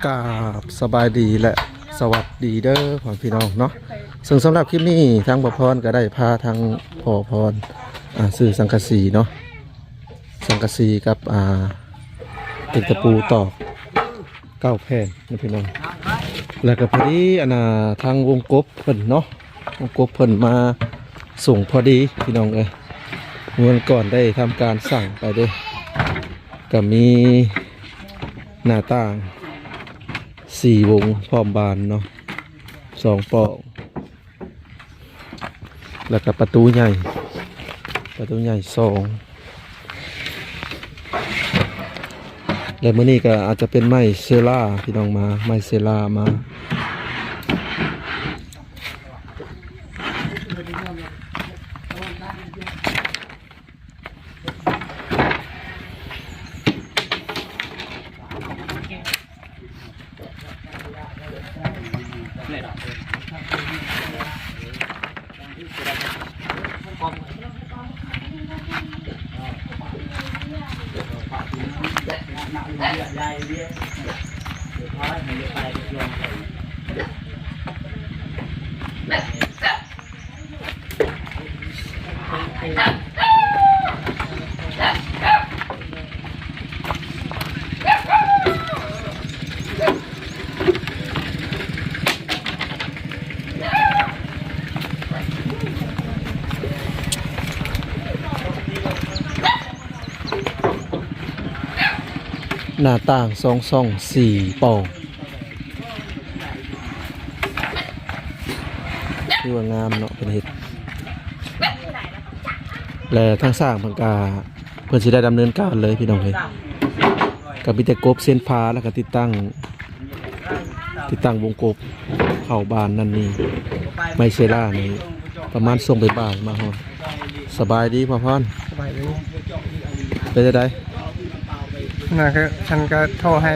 ກາບສະບາຍດີ ແລະ ສະຫວັດດີເດີພໍ່ແມ່ພີ່ນ້ອງເນາະ. ເຊິ່ງສຳລັບຄລິບນີ້ ທາງພໍ່ພອນກໍໄດ້ພາທາງພໍ່ພອນ ອ່າ ຊື້ສັງກະສີເນາະ, ສັງກະສີກັບ ອ່າ ເປັນຕະປູຕອກເກົ້າແຜ່ນເນາະພີ່ນ້ອງ. ແລ້ວກໍພໍດີ ອັນນ່າ ທາງວົງກົບເພິ່ນເນາະ, ວົງກົບເພິ່ນມາສົ່ງພໍດີພີ່ນ້ອງເອີຍ. ເມື່ອກ່ອນໄດ້ທຳການສັ່ງໄປເດ້, ກໍມີໜ້າຕ່າງສີ່ວົງພ້ອມບານເນາະ ສອງປ່ອງ ແລ້ວກໍປະຕູໃຫຍ່ ປະຕູໃຫຍ່ສອງ ແລະ ມື້ນີ້ກໍອາດຈະເປັນໄມ້ເຊລາ ພີ່ນ້ອງມາ ໄມ້ເຊລາມາ. ໜ້າຕ່າງສອງຊ່ອງ ສີ່ປ່ອງ ຖືວ່າງາມເນາະ ເພິ່ນເຮັດ ແລະ ທາງຊ່າງເພິ່ນກະ ເພິ່ນຊິໄດ້ດຳເນີນການເລີຍພີ່ນ້ອງເອີຍ. ກໍມີແຕ່ກົບເສັ້ນຝາ ແລ້ວກໍຕິດຕັ້ງ ຕິດຕັ້ງວົງກົບເຂົ້າບານນັ້ນນີ້ ໄມ້ເຊລານີ້ ປະມານຊ່ວງບ່າຍໆມາຮອດ. ສະບາຍດີພໍ່ພອນ. ສະບາຍດີ. ເປັນຈັ່ງໃດ? ນັ້ນຄື ສັນກໍໂທໃຫ້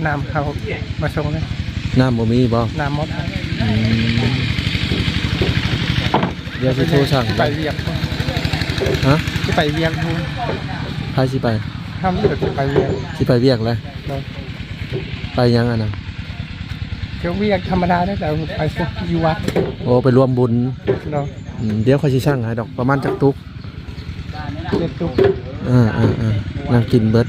ນ້ຳເຂົາມາສົ່ງເລີຍ. ນ້ຳບໍ່ມີບໍ່? ນ້ຳໝົດ. ອືມ ດຽວຊິໂທສັ່ງ. ໄປວຽກ. ຮະ? ຊິໄປວຽກພຸ້ນ. ໃຜຊິໄປ? ເຮົາມີລົດຊິໄປວຽກ. ຊິໄປວຽກແລ້ວ? ໂດຍ. ໄປຫຍັງອັນນັ້ນ? ກໍວຽກທຳມະດາເດ້ ແຕ່ໄປຢູ່ວັດ. ໂອ້ ໄປລວມບຸນ. ໂດຍ. ອືມ ດຽວຂ້ອຍຊິສັ່ງໃຫ້ດອກ. ປະມານຈັກຕຸກ? ເຈັດຕຸກ. ເອີໆໆ ນັ່ງກິນເບິດ.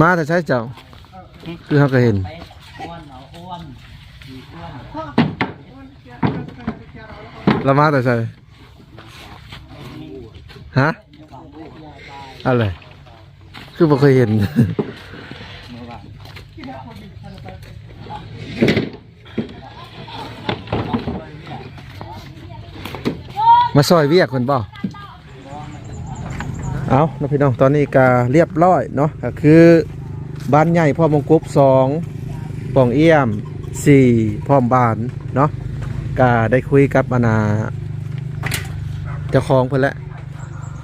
ມາແຕ່ໃສເຈົ້າ? ຄືເຮົາກໍເຫັນ. ລາວມາແຕ່ໃສ? ຮະ? ອະໄລ? ຄືບໍ່ເຄີຍເຫັນ. ມາຊ່ອຍວຽກເພິ່ນບໍ່? ເອົາເນາະພີ່ນ້ອງ, ຕອນນີ້ກະລຽບລ້ອຍເນາະ, ກະຄືບານໃຫຍ່ພ້ອມວົງກົບສອງ, ປ່ອງອ້ຽມສີ່, ພ້ອມບານເນາະ. ກະໄດ້ຄຸຍກັບອັນນ່າ ເຈົ້າຂອງເພິ່ນແຫຼະ.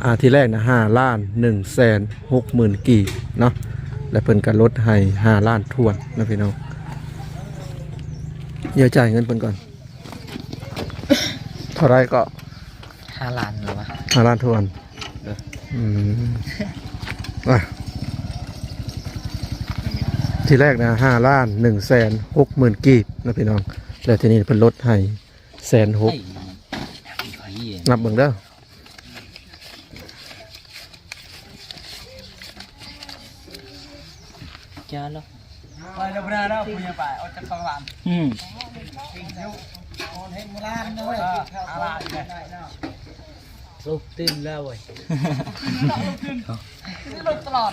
ອ່າ ທີແລກນະ ຫ້າລ້ານໜຶ່ງແສນຫົກໝື່ນກີບເນາະ ແລະ ເພິ່ນກໍລົດໃຫ້ຫ້າລ້ານຖ້ວນເນາະພີ່ນ້ອງ. ດຽວຈ່າຍເງິນເພິ່ນກ່ອນ. ເທົ່າໃດເກາະ? ຫ້າລ້ານແລ້ວວະ? ຫ້າລ້ານຖ້ວນ. ເອີ ອືມ ອ່ະ ທີແລກນະ ຫ້າລ້ານໜຶ່ງແສນຫົກໝື່ນກີບເນາະພີ່ນ້ອງ ແລ້ວທີນີ້ເພິ່ນລົດໃຫ້ແສນຫົກ. ເອີຍ ນັບເບິ່ງເດີ. ຈ້າເນາະ ໄປເດີ ບໍ່ໄດ້ແລ້ວ ຜູ້ໃຫຍ່ໄປ ອອກຈາກສອງລ້ານ. ອືມ ເອີ ຫ້າລ້ານເລີຍ. ລຸກຕື່ນແລ້ວເວີຍ ລຸກຕື່ນ ລຸກຕະຫຼອດ.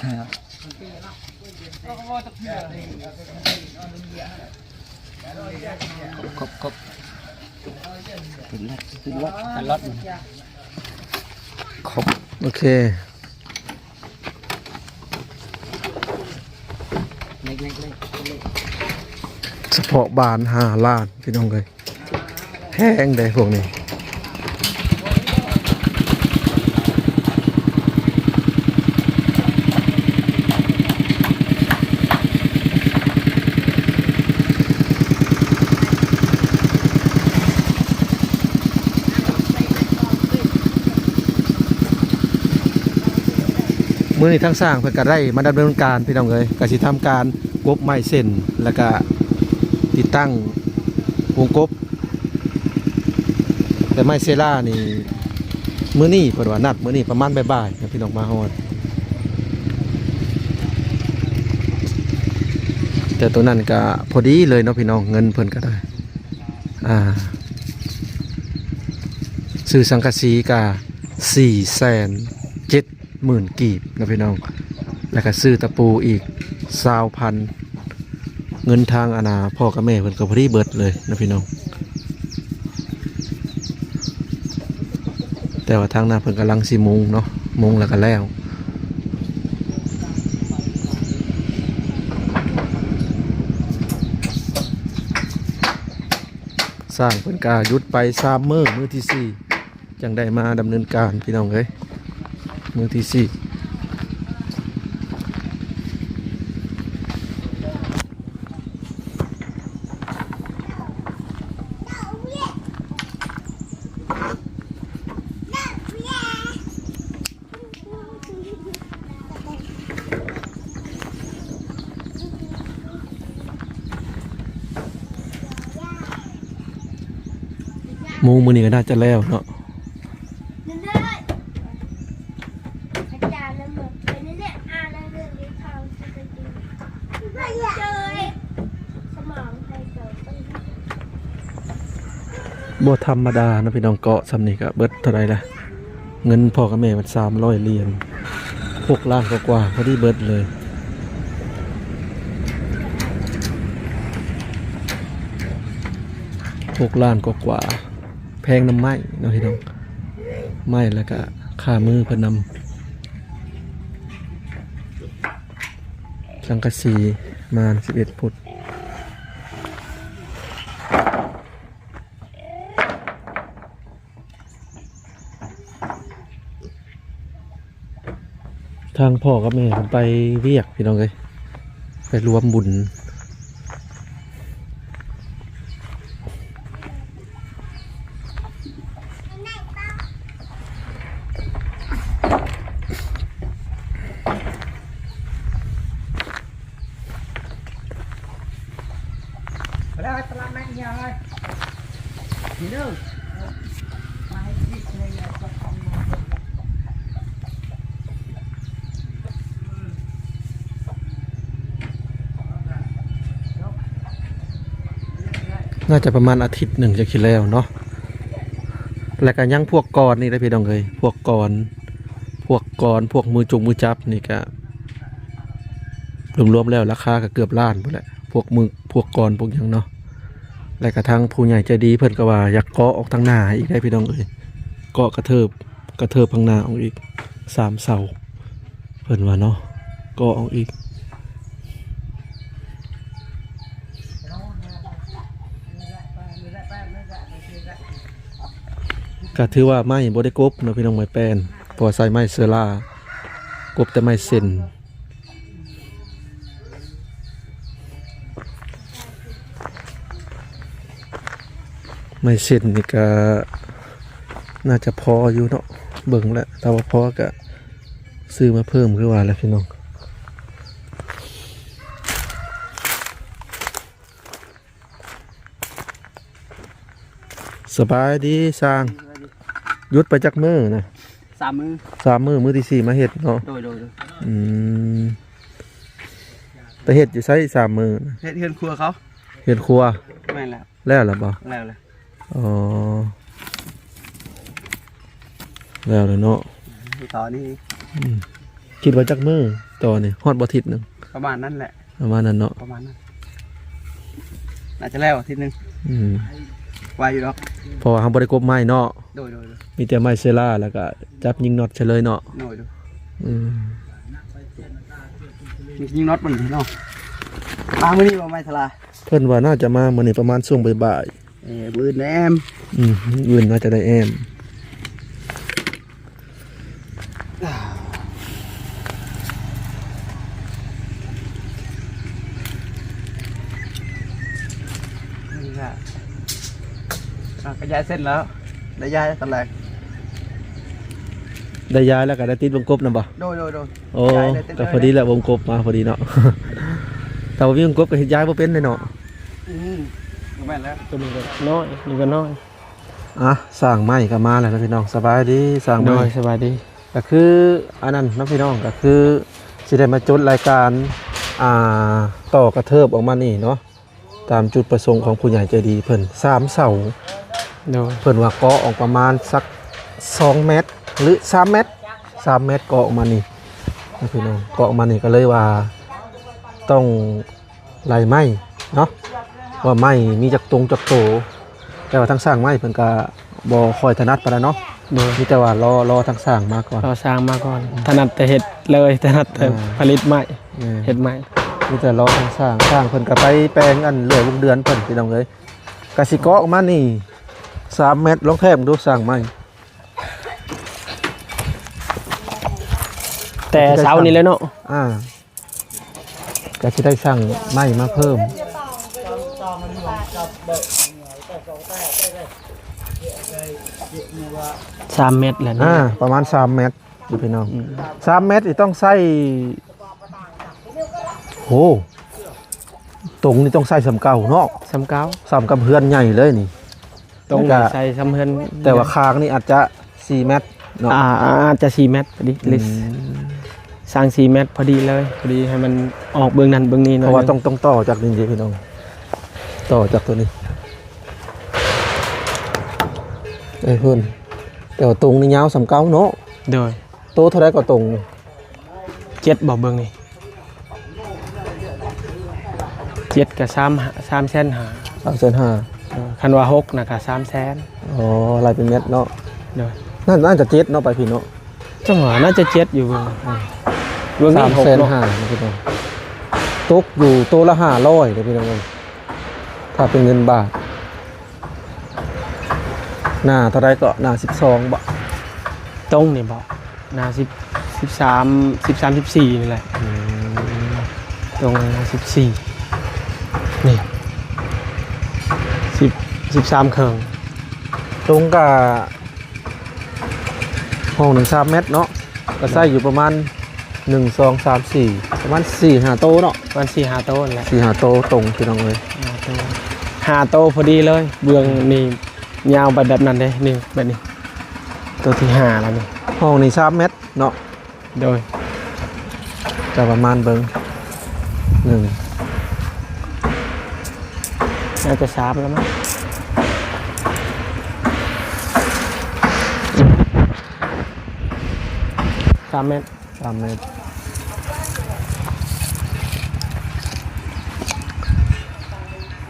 ຄົບ ໂອເຄ. ສະເພາະບານຫ້າລ້ານ ພີ່ນ້ອງເອີຍ ແພງເດ້ພວກນີ້. ມື້ນີ້ທາງຊ່າງເພິ່ນກະໄດ້ມາດຳເນີນການ ພີ່ນ້ອງເອີຍ ກະຊິທຳການກົບໄມ້ເສັ້ນ ແລ້ວກະຕິດຕັ້ງວົງກົບ. ແຕ່ໄມ້ເຊລານີ້ ມື້ນີ້ເພິ່ນວ່ານັດມື້ນີ້ປະມານບ່າຍໆ ໃຫ້ພີ່ນ້ອງມາຮອດ. ແຕ່ໂຕນັ້ນກະພໍດີເລີຍເນາະພີ່ນ້ອງ ເງິນເພິ່ນກະໄດ້ ອ່າ ຊື້ສັງກະສີກະສີ່ແສນເຈັດໝື່ນກີບເນາະພີ່ນ້ອງ ແລ້ວກະຊື້ຕະປູອີກຊາວພັນ. ເງິນທາງອັນນ່າພໍ່ກັບແມ່ເພິ່ນກະພໍດີເບິດເລີຍເນາະພີ່ນ້ອງ. ແຕ່ວ່າທາງນັ້ນເພິ່ນກຳລັງຊິມຸງເນາະ ມຸງແລ້ວກະແລ້ວ. ຊ່າງເພິ່ນກະຢຸດໄປສາມມື້ ມື້ທີສີ່ ຈັ່ງໄດ້ມາດຳເນີນການ ພີ່ນ້ອງເອີຍ ມື້ທີສີ່. ມຸງມື້ນີ້ກະໜ້າຈະແລ້ວເນາະ. ບໍ່ທຳມະດາເນາະພີ່ນ້ອງ ເກາະຊ່ຳນີ້ກະເບິດເທົ່າໃດລະ? ເງິນພໍ່ກັບແມ່ມັນສາມຮ້ອຍຫຼຽນ ຫົກລ້ານກວ່າໆ ພໍດີເບິດເລີຍ ຫົກລ້ານກວ່າໆ. ແພງນຳໄມ້ເນາະພີ່ນ້ອງ ໄມ້ແລ້ວກະຄ່າມືເພິ່ນນຳ. ສັງກະສີມານສິບເອັດຟຸດ. ທາງພໍ່ກັບແມ່ເພິ່ນໄປວຽກ ພີ່ນ້ອງເອີຍ ໄປລວມບຸນ. ໄປແລ້ວ ຕະຫຼາດນັດຍາວເລີຍ ນີ້ເດີ ມາໃຫ້ຊິເລີຍ. ໜ້າຈະປະມານອາທິດໜຶ່ງຈັ່ງຊິແລ້ວເນາະ. ແລ້ວກະຍັງພວກກອນນີ້ເດ້ພີ່ນ້ອງເອີຍ ພວກກອນ ພວກກອນ ພວກມືຈຸກມືຈັບນີ້ກະ ລວມໆແລ້ວລາຄາກະເກືອບລ້ານພຸ້ນແຫຼະ ພວກມື ພວກກອນພວກຫຍັງເນາະ. ແລ້ວກະທາງຜູ້ໃຫຍ່ໃຈດີເພິ່ນກະວ່າຢາກເກາະອອກທາງໜ້າອີກໄດ໋ພີ່ນ້ອງເອີຍ ເກາະກະເທີບ ກະເທີບທາງໜ້າອອກອີກສາມເສົາ ເພິ່ນວ່າເນາະ ເກາະອອກອີກ. ກະຖືວ່າໄມ້ບໍ່ໄດ້ກົບເນາະພີ່ນ້ອງ ໄມ້ແປ້ນ ເພາະວ່າໃຊ້ໄມ້ເຊື້ອລາ ກົບແຕ່ໄມ້ເສັ້ນ. ໄມ້ເສັ້ນນີ້ກະໜ້າຈະພໍຢູ່ເນາະ ເບິ່ງແລ້ວ ຖ້າວ່າພໍກະຊື້ມາເພີ່ມຄືວ່າແຫຼະພີ່ນ້ອງ. ສະບາຍດີຊ່າງ ສະບາຍດີ ຢຸດໄປຈັກມື້ນະ? ສາມມື້ ສາມມື້ ມື້ທີສີ່ມາເຮັດເນາະ. ໂດຍ ໂດຍ ໂດຍ ອືມ ໄປເຮັດຢູ່ໃສສາມມື້ນະ? ເຮັດເຮືອນຄົວເຂົາ ເຮືອນຄົວ ແມ່ນແລ້ວ ແລ້ວລະບໍ່? ແລ້ວແລ້ວ ອໍ ແລ້ວແລ້ວເນາະ ຕໍ່ນີ້ ອືມ ຄິດວ່າຈັກມື້ຕໍ່ນີ້ ຮອດບໍ່ທິດໜຶ່ງ? ປະມານນັ້ນແຫຼະ ປະມານນັ້ນເນາະ ປະມານນັ້ນ ໜ້າຈະແລ້ວທິດໜຶ່ງ ອືມ ໄວຢູ່ດອກ ເພາະວ່າເຮົາບໍ່ໄດ້ກົບໄມ້ເນາະ. ໂດຍ ໂດຍ ໂດຍ ມີແຕ່ໄມ້ເຊລາ ແລ້ວກະຈັບຍິງນັອດໃສ່ເລີຍເນາະ. ໂດຍ ໂດຍ ອືມ ຍິງນັອດມັນເນາະ. ມາມື້ນີ້ບໍ່ ໄມ້ທະລາ? ເພິ່ນວ່າໜ້າຈະມາມື້ນີ້ປະມານຊ່ວງບ່າຍໆ. ເອີ ມື້ອື່ນແອມ. ອືມ ມື້ອື່ນໜ້າຈະໄດ້ແອມ. ອ່າ ກໍຍ້າຍເສັ້ນແລ້ວ ໄດ້ຍ້າຍຕອນແລກ ໄດ້ຍ້າຍແລ້ວກໍໄດ້ຕິດວົງກົບນຳບໍ່? ໂດຍ ໂດຍ ໂດຍ. ໂອ້ ຍ້າຍໄດ້ຕິດ ກໍພໍດີແຫຼະ ວົງກົບມາພໍດີເນາະ. ຖ້າບໍ່ມີວົງກົບກໍເຮັດຍ້າຍບໍ່ເປັນເດ້ເນາະ. ອືມ ບໍ່ແມ່ນແລ້ວ ຕົວນີ້ກໍນ້ອຍ ນີ້ກໍນ້ອຍ. ອ່ະ ຊ່າງໄມ້ກໍມາແລ້ວນະພີ່ນ້ອງ. ສະບາຍດີຊ່າງໄມ້. ໂດຍ ສະບາຍດີ. ກໍຄືອັນນັ້ນເນາະພີ່ນ້ອງ ກໍຄືຊິໄດ້ມາຈົດລາຍການ ອ່າ ຕໍ່ກະເທີບອອກມານີ້ເນາະ ຕາມຈຸດປະສົງຂອງຜູ້ໃຫຍ່ໃຈດີເພິ່ນ ສາມເສົາ. ໂດຍ. ເພິ່ນວ່າເກາະອອກປະມານສັກສອງແມັດ ຫຼື ສາມແມັດ ສາມແມັດ ເກາະອອກມານີ້ນະພີ່ນ້ອງ. ເກາະອອກມານີ້ກໍເລີຍວ່າຕ້ອງ ໄລ່ໄມ້ເນາະ ວ່າໄມ້ມີຈັກຕົງຈັກໂຕ. ແຕ່ວ່າທາງຊ່າງໄມ້ເພິ່ນກະບໍ່ຄ່ອຍຖະໜັດປານໃດເນາະ. ໂດຍ. ມີແຕ່ວ່າລໍ ລໍທາງຊ່າງມາກ່ອນ ລໍຊ່າງມາກ່ອນ. ອືມ ຖະໜັດແຕ່ເຮັດເລີຍ ຖະໜັດແຕ່ ອ່າ ຜະລິດໄມ້. ແມ່ນ ເຮັດໄມ້. ມີແຕ່ລໍທາງຊ່າງ ຊ່າງເພິ່ນກະໄປແປງອັນເລື່ອຍວົງເດືອນເພິ່ນ ພີ່ນ້ອງເອີຍ. ກະຊິເກາະອອກມານີ້ສາມແມັດ ລອງແທກເບິ່ງດູຊ່າງໄມ້. ແຕ່ເສົານີ້ແຫຼະເນາະ. ອ່າ ກໍຊິໄດ້ສັ່ງໄມ້ມາເພີ່ມ ສາມແມັດແຫຼະນີ້. ອ່າ ປະມານສາມແມັດຢູ່ພີ່ນ້ອງ. ອືມ ສາມແມັດນີ້ຕ້ອງໃຊ້ ໂອ້ ຕົງນີ້ຕ້ອງໃຊ້ສ່ຳເກົ່າເນາະ. ສ່ຳເກົ່າ ສ່ຳກັບເຮືອນໃຫຍ່ເລີຍນີ້. ຕົງນີ້ໃສ່ສ່ຳເຮືອນ ແຕ່ວ່າຄາງນີ້ອາດຈະສີ່ແມັດເນາະ. ອ່າ ອາດຈະສີ່ແມັດພໍດີ. ອືມ ຫຼືສັ່ງສີ່ແມັດພໍດີເລີຍ ພໍດີໃຫ້ມັນອອກເບື້ອງນັ້ນເບື້ອງນີ້ໜ້ອຍ. ເພາະວ່າຕ້ອງ ຕ້ອງຕໍ່ຈາກນີ້ເດ້ພີ່ນ້ອງ ຕໍ່ຈາກຕົວນີ້. ເອີ ເພິ່ນ ແຕ່ວ່າຕົງນີ້ຍາວສ່ຳເກົ່າເນາະ. ໂດຍ. ໂຕເທົ່າໃດກໍຕົງ? ເຈັດບໍ່ ເບິ່ງນີ້ ເຈັດກໍສາມ ສາມແສນຫ້າ. ສາມແສນຫ້າ. ເອີ ຄັນວ່າຫົກນະກໍສາມແສນ. ອໍ ໄລ່ເປັນແມັດເນາະ. ໂດຍ. ໜ້າ ໜ້າຈະເຈັດເນາະ ໄປພີ້ເນາະ. ຈັ່ງຫວະ ໜ້າຈະເຈັດຢູ່ເບິ່ງ. ເອີ ເບິ່ງນີ້ ສາມແສນຫ້າ ຫົກເນາະ. ຕົກຢູ່ໂຕລະຫ້າຮ້ອຍເດີພີ່ນ້ອງເອີຍ ຖ້າເປັນເງິນບາດ. ໜ້າເທົ່າໃດເກາະ? ໜ້າສິບສອງບໍ? ຕົງນີ້ບໍ? ໜ້າສິບ ສິບສາມ ສິບສາມ ສິບສີ່ນີ້ແຫຼະ. ອືມ ຕົງສິບສີ່ ນີ້ ສິບ ສິບສາມເຄິ່ງ. ຕົງກະຫ້ອງໜຶ່ງສາມແມັດເນາະ ກະໃຊ້ຢູ່ປະມານ ໜຶ່ງ ສອງ ສາມ ສີ່ ປະມານສີ່ຫ້າໂຕເນາະ. ປະມານສີ່ຫ້າໂຕນັ້ນແຫຼະ. ສີ່ຫ້າໂຕຕົງພີ່ນ້ອງເອີຍ. ຫ້າໂຕ ຫ້າໂຕພໍດີເລີຍ. ເບື້ອງນີ້ຍາວໄປແບບນັ້ນເດ້ ນີ້ ແບບນີ້ ໂຕທີຫ້າແລ້ວນີ້. ຫ້ອງນີ້ສາມແມັດເນາະ. ໂດຍ. ກະປະມານເບິ່ງ ໜຶ່ງ ໜ້າຈະສາມແລ້ວມັ້ງ ສາມແມັດ. ສາມແມັດ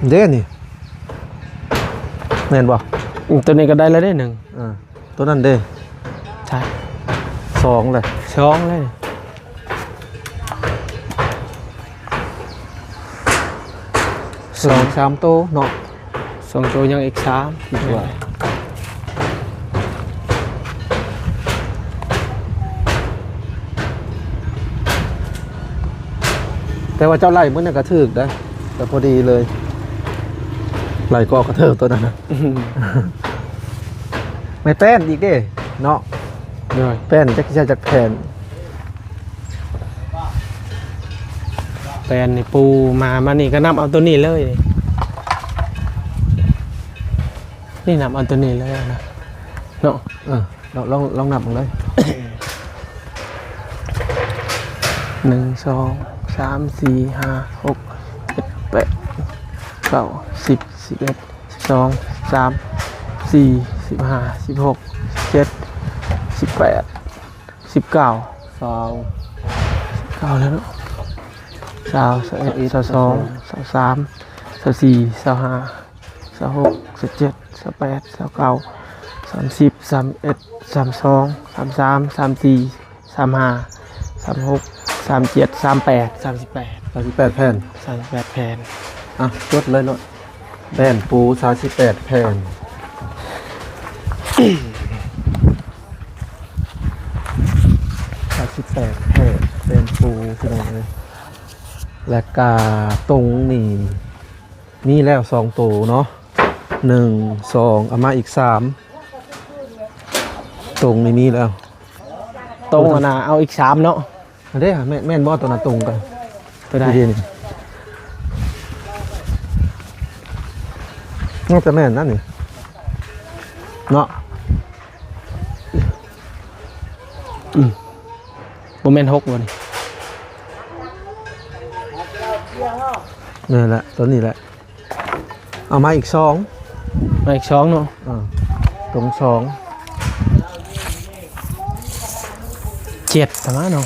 ເດ້ນີ້ ແມ່ນບໍ່? ອືມ ໂຕນີ້ກໍໄດ້ແລ້ວເດ້ ໜຶ່ງ ອ່າ ໂຕນັ້ນເດ້ ໃຊ່ ສອງເລີຍ ສອງເລີຍ. ສອງ ສາມໂຕເນາະ. ສອງໂຕ ຍັງອີກສາມ ຄິດວ່າ. ແຕ່ວ່າເຈົ້າໄລ່ມື້ນັ້ນກໍຖືກໄດ໋ ກໍພໍດີເລີຍ ໄລ່ກໍກະເທີບໂຕນັ້ນນະ. ອືມ ແມ່ນແປ້ນອີກເດ້ເນາະ. ໂດຍ. ແປ້ນຈັກຊິໃຊ້ຈັກແຜ່ນ. ແປ້ນນີ້ປູມາ ມານີ້ກໍນັບເອົາໂຕນີ້ເລີຍ ນີ້ນັບເອົາໂຕນີ້ເລີຍນະ ເນາະ. ເອີ ລອງ ລອງ ລອງນັບເບິ່ງເລີຍ ໜຶ່ງ ສອງ ສາມ ສີ່ ຫ້າ ຫົກ ເຈັດ ແປດ ເກົ້າ ສິບ ສິບເອັດ ສິບສອງ ສິບສາມ ສິບສີ່ ສິບຫ້າ ສິບຫົກ ສິບເຈັດ ສິບແປດ ສິບເກົ້າ ຊາວ ຊາວແລ້ວເນາະ ຊາວ ຊາວເອັດ ຊາວສອງ ຊາວສາມ ຊາວສີ່ ຊາວຫ້າ ຊາວຫົກ ຊາວເຈັດ ຊາວແປດ ຊາວເກົ້າ ສາມສິບ ສາມເອັດ ສາມສອງ ສາມສາມ ສາມສີ່ ສາມຫ້າ ສາມຫົກ ສາມເຈັດ ສາມແປດ ສາມສິບແປດ ສາມສິບແປດແຜ່ນ ສາມສິບແປດແຜ່ນ. ອ່ະ ຈົດເລີຍໂລດ ແຜ່ນປູສາມສິບແປດແຜ່ນ ສາມສິບແປດແຜ່ນ ແຜ່ນປູພີ່ນ້ອງເອີຍ. ແລະກະຕົງນີ້ມີແລ້ວສອງໂຕເນາະ ໜຶ່ງ ສອງ ເອົາມາອີກສາມ ຕົງນີ້ມີແລ້ວ ຕົງອັນນ່າເອົາອີກສາມເນາະ. ອັນເດ້ ແມ່ນ ແມ່ນບໍ່ຕົວນັ້ນຕົງກັນ ຕົວໃດນີ້? ໜ້າຈະແມ່ນນັ້ນນີ້ເນາະ. ອືມ ບໍ່ແມ່ນຫົກບໍ່ນີ້? ແມ່ນແຫຼະ ຕົວນີ້ແຫຼະ. ເອົາມາອີກສອງ ມາອີກສອງເນາະ. ເອີ ຕົງສອງ ເຈັດຕະມາເນາະ.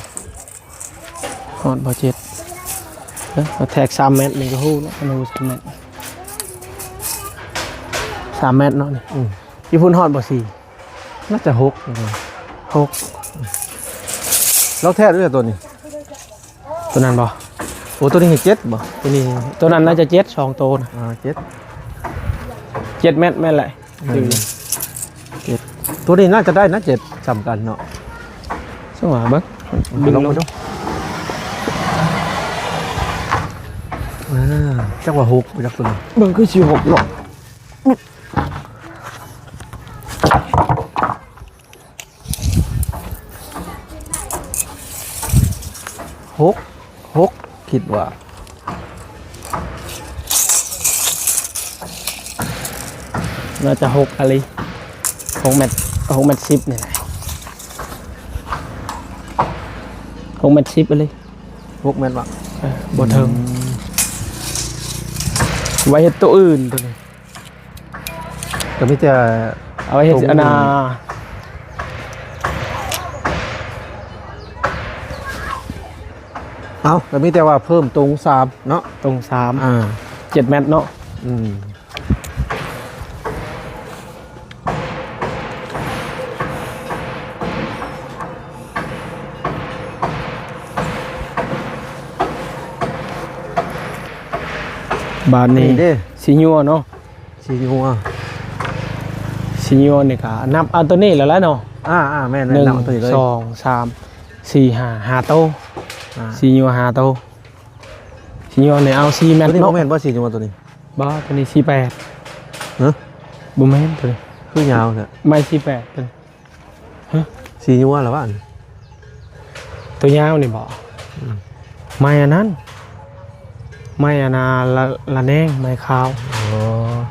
ຮອດບໍ່ເຈັດ? ເອີ ແທກສາມແມັດນີ້ກໍຮູ້ເນາະ ອັນຮູ້ສາມແມັດ ສາມແມັດເນາະນີ້. ອືມ ຢູ່ພຸ້ນຮອດບໍ່ສີ່? ໜ້າຈະຫົກ ຫົກ. ລອງແທກເດີຕົວນີ້ ຕົວນັ້ນບໍ່? ໂອ້ ຕົວນີ້ເຈັດບໍ່? ຕົວນີ້ ຕົວນັ້ນໜ້າຈະເຈັດ ສອງໂຕນະ. ອ່າ ເຈັດ ເຈັດແມັດແມ່ນແຫຼະ. ອືມ ເຈັດ ຕົວນີ້ໜ້າຈະໄດ້ນະ ເຈັດ ສ່ຳກັນເນາະ. ຈັ່ງຫວະເບິ່ງ ດຶງລົງ ລອງເບິ່ງດູ. ອ່າ ຈັກວ່າຫົກບໍ່ຈັກຕົວນີ້ ເບິ່ງຄືຊິຫົກເນາະ. ຫົກ ຫົກ ຄິດວ່າໜ້າຈະຫົກອີ່ຫຼີ ຫົກແມັດ ຫົກແມັດສິບນີ້ແຫຼະ ຫົກແມັດສິບອີ່ຫຼີ. ຫົກແມັດຫວາ? ເອີ ບໍ່ເຖິງ. ອືມ ໄວ້ເຮັດໂຕອື່ນໂຕນີ້. ກໍມີແຕ່ເອົາໄວ້ເຮັດອັນນ່າ ເອົາ ກໍມີແຕ່ວ່າເພີ່ມຕົງສາມເນາະ ຕົງສາມ ອ່າ ເຈັດແມັດເນາະ. ອືມ ບາດນີ້ ນີ້ເດ້ ສີຍົວເນາະ. ສີຍົວ ສີຍົວນີ້ກະນັບເອົາໂຕນີ້ແລ້ວລະເນາະ. ອ່າໆ ແມ່ນໆ ນັບເອົາໂຕນີ້ເລີຍ ສອງ ສາມ ສີ່ ຫ້າ ຫ້າໂຕ. ອ່າ ສີຍົວຫ້າໂຕ ສີຍົວນີ້ເອົາສີ່ແມັດເນາະ. ໂຕນີ້ບໍ່ແມ່ນບໍ່ ສີຍົວໂຕນີ້? ບໍ່ ໂຕນີ້ສີ່ແປດ. ຮະ ບໍ່ແມ່ນໂຕນີ້ ຄືຍາວແທ້ ໄມ້ສີ່ແປດໂຕນີ້. ຮະ ສີຍົວລະວະ ອັນ ໂຕຍາວນີ້ບໍ? ອືມ ໄມ້ອັນນັ້ນ ໄມ້ອັນນ່າ ລະ ລະແນງ ໄມ້ຂາວ. ອໍ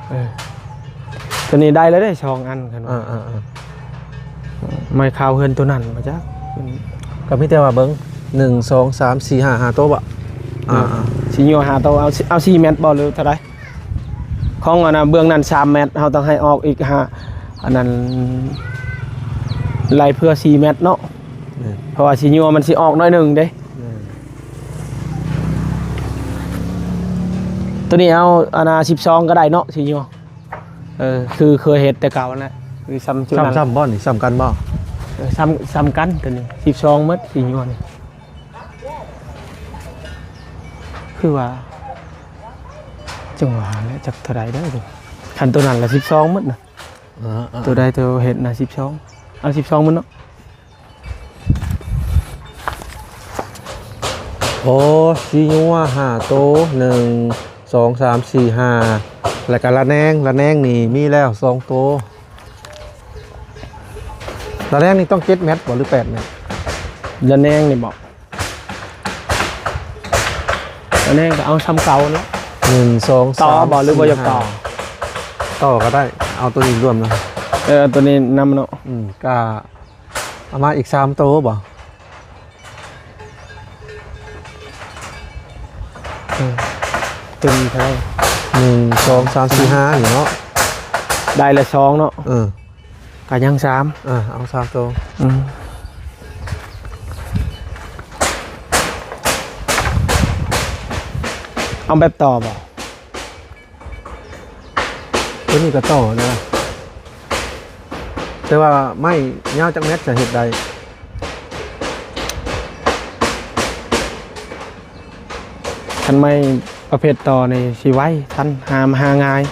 ເອີ ໂຕນີ້ໄດ້ແລ້ວເດ້ ສອງອັນ ຄັນວ່າ ອ່າໆໆ ໄມ້ຂາວເຮືອນໂຕນັ້ນບໍ່ຈັກ. ກໍມີແຕ່ວ່າເບິ່ງ ໜຶ່ງ ສອງ ສາມ ສີ່ ຫ້າ ຫ້າໂຕບໍ? ອ່າໆ ສີຍົວຫ້າໂຕ ເອົາ ເອົາສີ່ແມັດບໍ ຫຼືເທົ່າໃດ? ຂອງອັນນ່າ ເບື້ອງນັ້ນສາມແມັດ ເຮົາຕ້ອງໃຫ້ອອກອີກຫ້າ ອັນນັ້ນ ໄລ່ເພື່ອສີ່ແມັດເນາະ. ແມ່ນ ເພາະວ່າສີຍົວມັນຊິອອກໜ້ອຍໜຶ່ງເດ້. ແມ່ນ ໂຕນີ້ເອົາອັນນ່າ ສິບສອງກໍໄດ້ເນາະ ສີຍົວ. ເອີ ຄືເຄີຍເຮັດແຕ່ເກົ່າຫັ້ນແຫຼະ ຄືຊ່ຳຈຸດນັ້ນ. ຊ່ຳ ຊ່ຳບໍ່ນີ້? ຊ່ຳກັນ ເອີ ຊ່ຳ ຊ່ຳກັນໂຕນີ້ ສິບສອງໝົດ ສີຍົວນີ້. ຄືວ່າ ຈັ່ງວ່າແຫຼະ ຈັກເທົ່າໃດເດີ້. ຄັນໂຕນັ້ນລະສິບສອງໝົດນະ. ເອີໆ ໂຕໃດໂຕເຮັດນະ ສິບສອງ ເອົາສິບສອງໝົດເນາະ. ໂອ້ ສີຍົວຫ້າໂຕ ໜຶ່ງ ສອງ ສາມ ສີ່ ຫ້າ ແລ້ວກະລະແນງ ລະແນງນີ້ມີແລ້ວສອງໂຕ. ລະແນງນີ້ຕ້ອງເຈັດແມັດບໍ່ ຫຼືແປດແມັດ? ລະແນງນີ້ບໍ? ອັນນີ້ກໍເອົາຊ່ຳເກົ່າເນາະ. ໜຶ່ງ ສອງ ສາມ ຕໍ່ບໍ ຫຼືບໍ່ຢາກຕໍ່? ຕໍ່ກໍໄດ້ ເອົາໂຕນີ້ລວມນະ. ເອີ ເອົາໂຕນີ້ນຳເນາະ. ອືມ ກະເອົາມາອີກສາມໂຕບໍ? ເອີ ເຕັມເທົ່າໃດ? ໜຶ່ງ ສອງ ສາມ ສີ່ ຫ້າ ນີ້ເນາະ ໄດ້ລະສອງເນາະ. ເອີ ກະຍັງສາມ. ອ່າ ເອົາສາມໂຕ. ອືມ ເອົາແບບຕໍ່ບໍ? ໂຕນີ້ກໍຕໍ່ໄດ້ ແຕ່ວ່າໄມ້ຍາວຈັກແມັດຈະເຮັດໄດ້? ອັນໄມ້ປະເພດຕໍ່ນີ້ຊິໄວທັນ ຫາ ຫາງ່າຍ.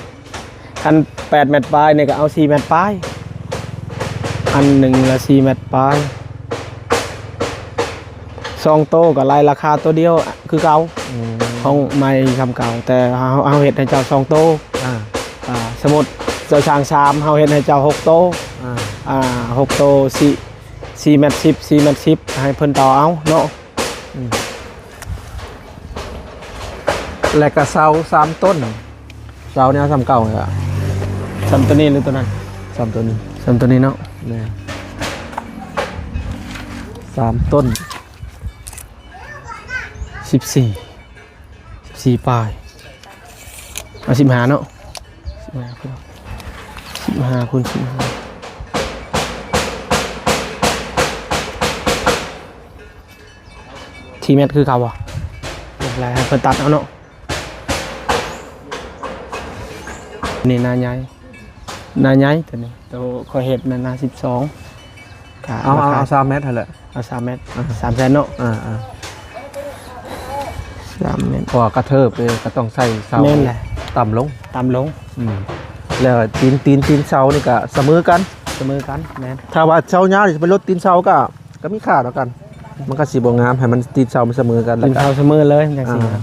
ຄັນແປດແມັດປາຍນີ້ກໍເອົາສີ່ແມັດປາຍ ອັນໜຶ່ງລະສີ່ແມັດປາຍ. ສອງໂຕກໍໄລ່ລາຄາໂຕດຽວຄືເກົ່າ ອືມ ຂອງໄມ້ສ່ຳເກົ່າ ແຕ່ເຮົາ ເຮົາເຮັດໃຫ້ເຈົ້າສອງໂຕ. ອ່າ ອ່າ ສົມມຸດເຈົ້າສ້າງສາມ ເຮົາເຮັດໃຫ້ເຈົ້າຫົກໂຕ. ອ່າ ອ່າ ຫົກໂຕ ສີ່ ສີ່ແມັດສິບ ສີ່ແມັດສິບ ໃຫ້ເພິ່ນຕໍ່ເອົາເນາະ. ອືມ ແລະກະເສົາສາມຕົ້ນ ເສົາແນວສ່ຳເກົ່ານີ້ລະ. ສ່ຳໂຕນີ້ຫຼືໂຕນັ້ນ? ສ່ຳໂຕນີ້ ສ່ຳໂຕນີ້ເນາະ. ແມ່ນ ສາມຕົ້ນ ສິບສີ່ ສິບສີ່ປາຍ ເອົາສິບຫ້າເນາະ. ສິບຫ້າ ສິບຫ້າຄູນສິບຫ້າ ທີ່ແມັດຄືເກົ່າບໍ່? ແລ້ວໃຫ້ເພິ່ນຕັດເອົາເນາະ. ນີ້ໜ້າໃຫຍ່ ໜ້າໃຫຍ່ໂຕນີ້ ໂຕຂ້ອຍເຮັດນັ້ນໜ້າສິບສອງ. ກະ ເອົາ ເອົາ ລາຄາ ເອົາສາມແມັດຫັ້ນແຫຼະ ເອົາສາມແມັດ ອ່າ ສາມແສນເນາະ. ອ່າໆ ສາມແມັດ ເພາະວ່າກະເທີບເດ້ ກະຕ້ອງໃສ່ເສົາ ແມ່ນແຫຼະ ຕ່ຳລົງ ຕ່ຳລົງ. ອືມ ແລ້ວຕີນ ຕີນ ຕີນເສົານີ້ກະສະເໝີກັນ ສະເໝີກັນ. ແມ່ນ ຖ້າວ່າເສົາຍາວນີ້ໄປລົດຕີນເສົາກະ ກະມີຄ່າດອກກັນ ມັນກະຊິບໍ່ງາມ. ໃຫ້ມັນຕີນເສົາມັນສະເໝີກັນ ຕີນເສົາສະເໝີເລີຍ ຈັ່ງຊີ້. ອ່າ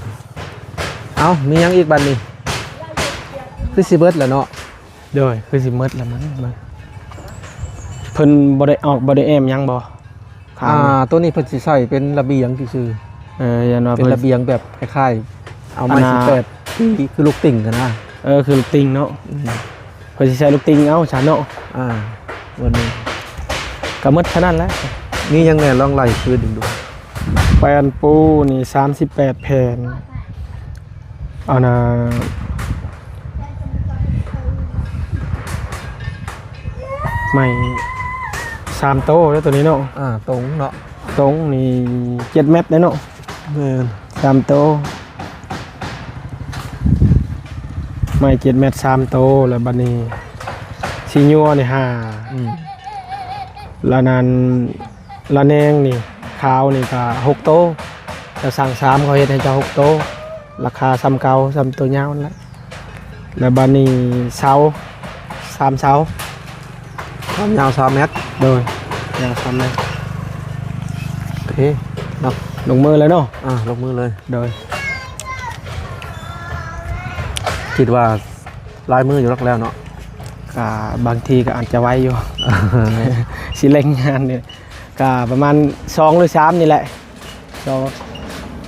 ເອົາ ມີຫຍັງອີກບັດນີ້? ຄືຊິເບິດແລ້ວເນາະ. ໂດຍ ຄືຊິໝົດແລ້ວມັນ ເພິ່ນບໍ່ໄດ້ອອກ ບໍ່ໄດ້ແອ້ມຫຍັງບໍ່? ອ່າ ໂຕນີ້ເພິ່ນຊິໃສ່ເປັນລະບຽງຊື່ໆ. ເອີ ຢ້ານວ່າເປັນລະບຽງແບບຄ້າຍໆ ເອົາໄມ້ສິບແປດ ຄືລູກຕິ່ງຫັ້ນນະ. ເອີ ຄືລູກຕິ່ງເນາະ. ອືມ ເພິ່ນຊິໃສ່ລູກຕິ່ງເອົາຊັ້ນເນາະ. ອ່າ ວັນນີ້ກະໝົດເທົ່ານັ້ນແຫຼະ. ມີຫຍັງແດ່? ລອງໄລ່ຄືນອີກດູ. ແປ້ນປູນີ້ສາມສິບແປດແຜ່ນ ອັນນ່າ ໄມ້ສາມໂຕເດ້ໂຕນີ້ເນາະ. ອ່າ ຕົງເນາະ ຕົງນີ້ເຈັດແມັດເດ້ເນາະ. ແມ່ນ ສາມໂຕ ໄມ້ເຈັດແມັດສາມໂຕ. ແລ້ວບັດນີ້ສີຍົວນີ້ຫ້າ. ອືມ ລະນັ້ນ ລະແນງນີ້ ຂາວນີ້ກະຫົກໂຕ ເຈົ້າສັ່ງສາມ ເຂົາເຮັດໃຫ້ເຈົ້າຫົກໂຕ ລາຄາສ່ຳເກົ່າ ສ່ຳໂຕຍາວຫັ້ນແຫຼະ. ແລ້ວບາດນີ້ເສົາ ສາມເສົາ ຄວາມຍາວສາມແມັດ. ໂດຍ ຍາວສາມແມັດ. ໂອເຄເນາະ ລົງມືເລີຍເນາະ. ອ່າ ລົງມືເລີຍ. ໂດຍ ຄິດວ່າຫຼາຍມື້ຢູ່ດອກແລ້ວເນາະ. ກະບາງທີກະອາດຈະໄວຢູ່ ຊິເລັ່ງງານນີ້ ກະປະມານສອງຫຼືສາມນີ້ແຫຼະ ສອງ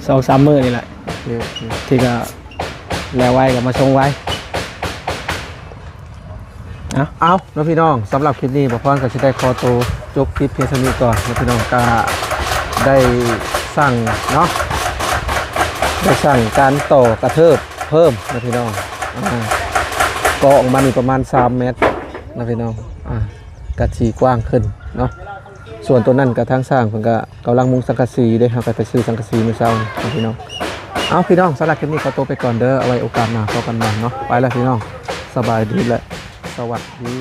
ສອງສາມມື້ນີ້ແຫຼະ. ໂອເຄ ໂອເຄ ທີ່ກະແລ້ວໄວກະມາສົ່ງໄວ. ເອົາ ເອົາເນາະພີ່ນ້ອງ ສຳລັບຄລິບນີ້ ບ່າວພອນກະຊິໄດ້ຂໍໂຕຈົບຄລິບພຽງສ່ຳນີ້ກ່ອນເນາະພີ່ນ້ອງ. ກະໄດ້ສັ່ງເນາະ ໄດ້ສັ່ງການຕໍ່ກະເທີບເພີ່ມເນາະພີ່ນ້ອງ. ອ່າ ກໍອອກມານີ້ປະມານສາມແມັດເນາະພີ່ນ້ອງ. ອ່າ ກະຊິກວ້າງຂຶ້ນເນາະ. ສ່ວນໂຕນັ້ນກະທາງຊ່າງເພິ່ນກະກຳລັງມຸງສັງກະສີເດ້ ເຮົາກະໄປຊື້ສັງກະສີມື້ເຊົ້ານີ້ພີ່ນ້ອງ. ເອົາ ພີ່ນ້ອງ ສຳລັບຄລິບນີ້ຂໍໂຕໄປກ່ອນເດີ ເອົາໄວ້ໂອກາດໜ້າພໍ້ກັນໃໝ່ເນາະ. ໄປລະພີ່ນ້ອງ ສະບາຍດີ ແລະ ສະຫວັດດີ.